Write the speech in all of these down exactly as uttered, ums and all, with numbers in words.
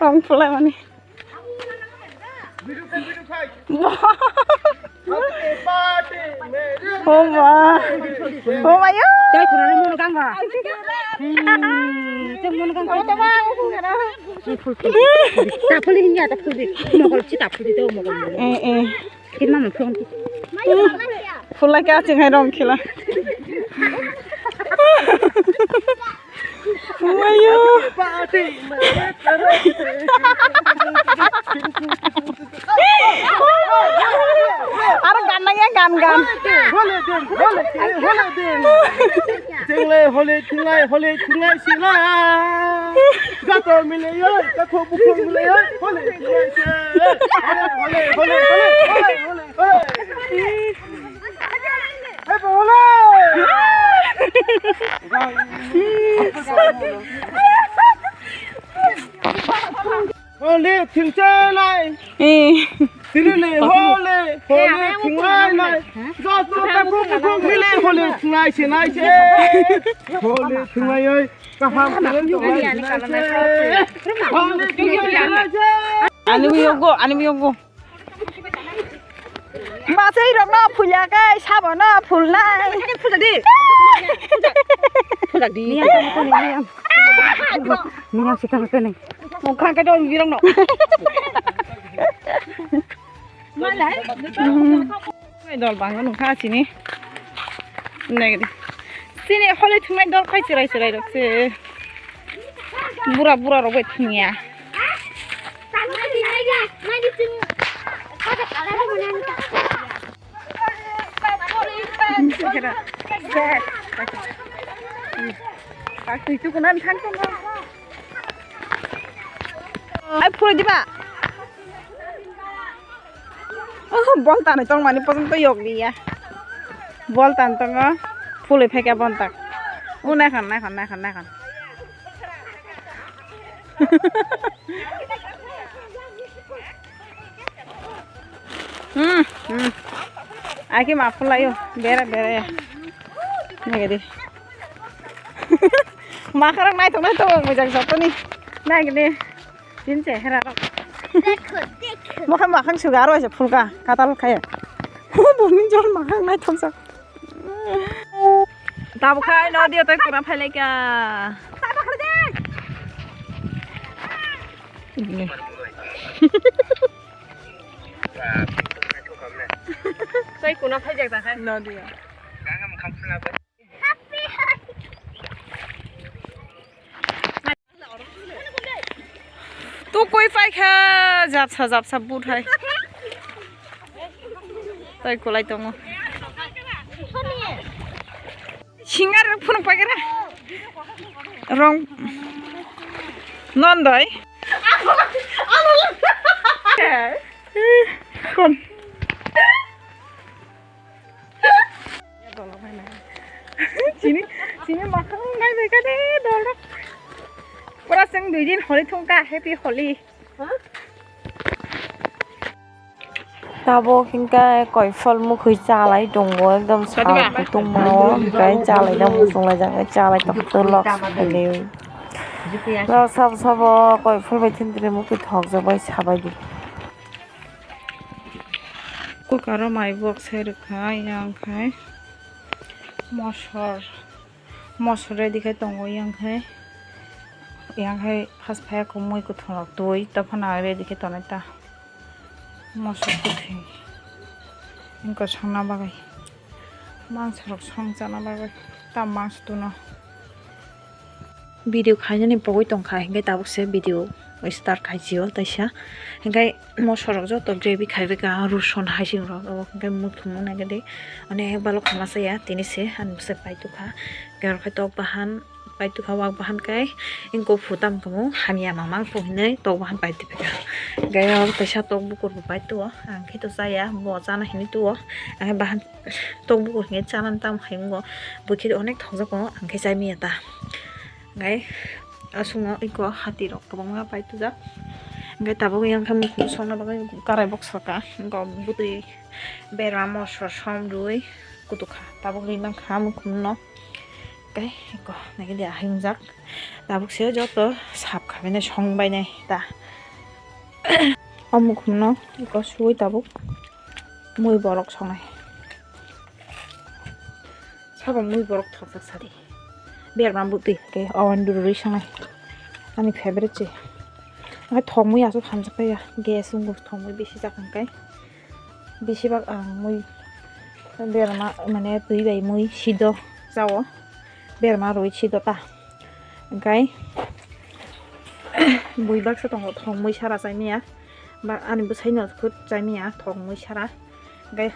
Rong phulai mani. Oh ma. Oh ma yo. Tei khurare mono ganga. Hmm, tei mono ganga. Ta phuli hinya ta phuli. Mogol chi ta phuli to mogol. Eh, eh. Kit mama phone. Phulai ka ching hai rong khila. Mayo. Aro gan nang ya, gan, gan. Hole din, hole din, hole din. Tinglai hole, tinglai hole, tinglai sila. Gato mile yo, gato bukong mile yo, hole tinglai se. Hole, hole, hole, hole, hole, hole. Hole thwngchenai. Eh. Tini ni hole, hole thwngnai nai. Joto ta kuk kuk mile hole thwngnai se nai se. Hole thwngnai oi. Kaham khe tong lai sinai se. Ani bo yogo, ani bo yogo. Masai rok no phulya kai sabo no phulnai. Phulda di. Phulda di. Niya kani kani niya. Niya si kani kani. Mukha ke dong birong no. Malai. Dol bang nung kha sini. Nai gidi. Sini hole thungnai dol khai chirai chirai rok se. Bura bura rok bai thungya. Ai phulai diba. Oh, bol tanwi tongmani porjonto yok liya. Bol tan tongo, phulwi phaikha bontak. O naikhan, naikhan, naikhan, naikhan. Hmm, hmm. Aki ma phulaio, bera, bera ya. Nagadi. Makarang naitok, naitok, mojak jotoni. Nagadi. Tin chehera rok. Dekho, dekho. Mokhang makhang suga aro se phulka katal khaye. Bumni jol makhang nai thomsa. Tabuk khai no dia tai kura phailai ka. Tai kuna phaijak ta khai. No dia. Tukui paikha japsa japsa but hai. Tai kulai tongo. Singar rok phunuk paikha ra. Rong. Nondoi. Kon. Chini, chini makhang nai bai kha de, dol dol. Pura chwng dui din Holi thung kha, happy Holi. Tabuk hinkhe koiphol mukhwi chalai tongo, ekdom sak kutung mano, hinkhe chalai na muchung laijak, chalai tong tolok saiwi. Sabo sabo koiphol bai thentwrwi mukhwi thokjak bai sabai di. Kukaro mai bok sai rwkha, yang khai mosor, mosor ready khai tongo, yang khai, yang khai first phai khe mui kwthwng rok twi, tophano ready khai tonwi ta mosor kwthwi wngkha songna bagwi, mangso rok song chana bagwi ta mangso tuno. Video khainani pogwi tongkha, hinkhe tabuk se video start khaisio taisa. Hinkhe mosorok joto gravy khaibai ka, rosun, haising rok, obo hinkhe muthungno naikhe de. Onek balok khama saya, tini se ani bwsai paitukha. Hinkhe tok bahan paitukha, wak bahan kai, hinkhe phu tam kamo hamya mamang phu hinwi tok bahan paitiphaikha. Hinkhe oro kaisa tok bukur bo paituo, ang khe to chaya, bo chana hinwi tuo. Ang khe bahan tok bukur hinkhe chanani tamo hai wngo, bo khe onek thokjak tongo, ang khe chai manya ta. Hinkhe aswkno eko hati rok kwbangma paitujak. Hinkhe tabuk yang khe mukhung songna bagwi karai boksaka, hinkhe bwtwi berma mosor som rwi kutukha, tabuk ri mankha mukhungno. Kai, eko, nai dia, hingjak. Tabuk se joto sap khabainai, songbainai ta. O mukhumno eko suwi tabuk mui borok songnai. Sabo mui borok thokjak sadi. Berma bwtwi ke awan dururwi songnai. Ani favorite se. Ang thok mui aswk hamjak ya. Gas wngkha thok mui bisi jak hwnkhe. Bisi bak ang mui berma mane twi bai mui sido jao. Berma rwi sido ta. Hwnkhe bui baksa tongo thok mui sara chaimaya. Ba ani bwsaino khut chaimaya thok mui sara. Hwnkhe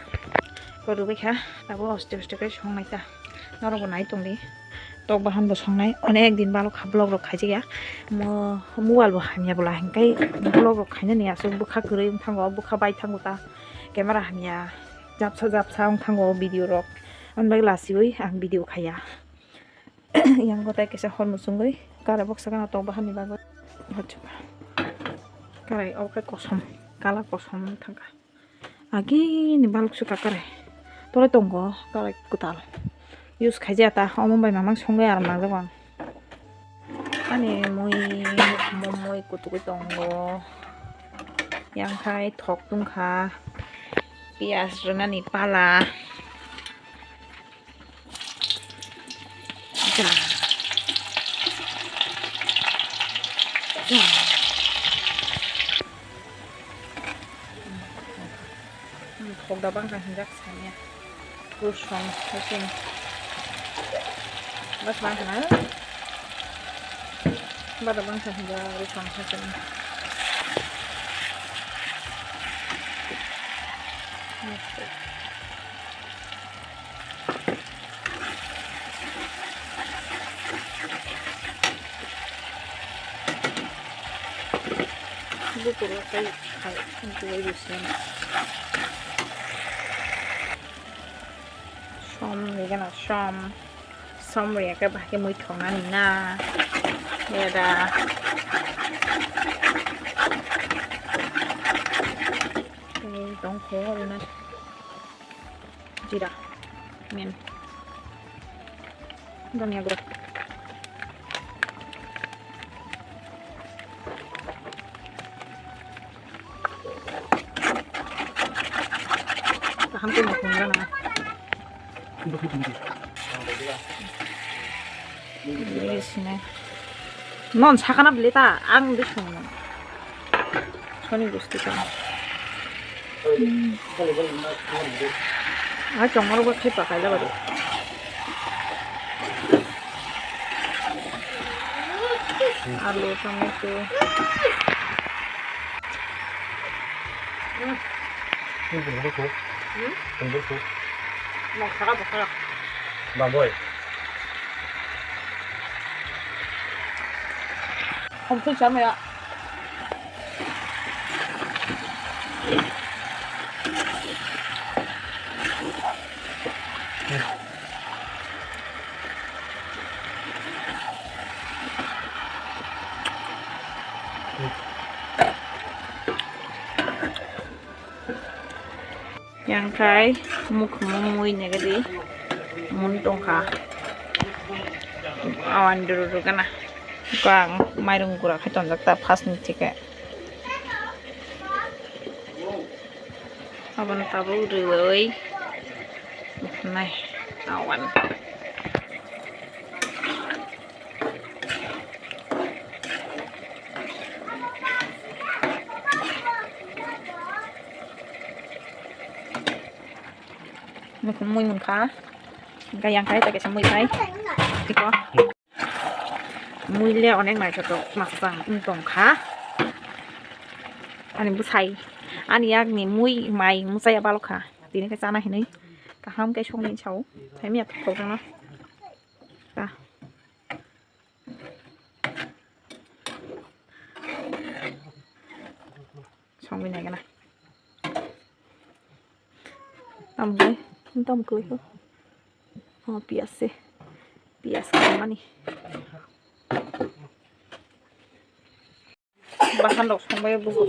rwbaikha tabuk hoste hoste khe songnai ta. Norokbo nai tongdi. Tok bahan bo songnai. Onek din balok kha vlog rok khaijakya. Mo mobile bo hamya bwla hwnkhe vlog rok khainani aswk bwkha kwrwi wng thango, bwkha bai thango ta. Camera hamya japsa japsa wng thango video rok. Ani bagwi lasiwi ang video khaiya. Yang gota kaisa hor muchungwi karai boksa gana tok bahan ni bagwi. Karai obo khe kosom, colour kosom wng thangkha. Agini balok se kakarai. Tole tongo, tole kwtal. Use khaijaya ta, omo bai mamang songwi aram nangjak ang. Ani mui, mui kutugwi tongo. Yang khai thok tungkha. Piyaj rwnani pala. Thok da bangkha hinjak sanya. Rusong hasin. Bas bangkha na. Bada bangkha hinjak rusong hasin. Buphuru tei hai wngkukwi bising. Som rigana som. Som riya khe bahai khe mui thongnani na. Yada. Tei tongkho rina. Jira. Min. Dhania gura. Kaham khe mukung gana. Ini sini. Non sakana beli ta, ang di sini. Soni gusti ta. Hmm. Ah, chongmor bo khai pakai la bari. Alu, tomato. Hmm. Ini bumbu tuh. Hmm? Bumbu tuh. Mau sarap, mau sarap. Bang boy. Komplit sama ya. Yang khai mukhumu mui negadi mun tongkha. Awan duru duru gana. Ko ang mairung gura khai tonjak ta first ni thike. Aboni tabuk rwui nai awan. Mui mui mungkha. Gayang kai ta kaisa mui kai. Tiko. Mui le onek naithotok masajang wng tongkha. Ani bwsai, ani yakni mui mai muchaya balokha. Tini khe chana hinwi kaham khe songni sao. Thaimya thokjagna. Ta. Songwi naigana. Tamgwi, tamgwi ko. Oh, piyas se. Piyas ko mani. Bahan rok songbai bugo.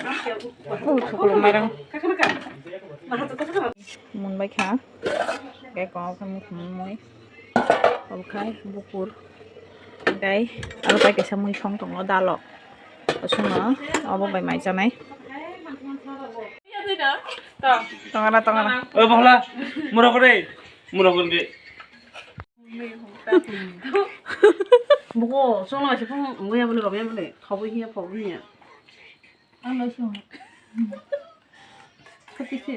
Oh, thuklwk mairang. Munbai kha. Khe kok khe muthungmani. Obo khai bukur. Tei aro bai kaisa mui song tongo dalo. Osongno obo bai mai chanai. Tongana, tongana. Oi, bohla. Murok re. Murok re. Buko, songno se phung, buya bole, buya bole. Khoboi hiya, khoboi hiya. Ang lo song. Khati se.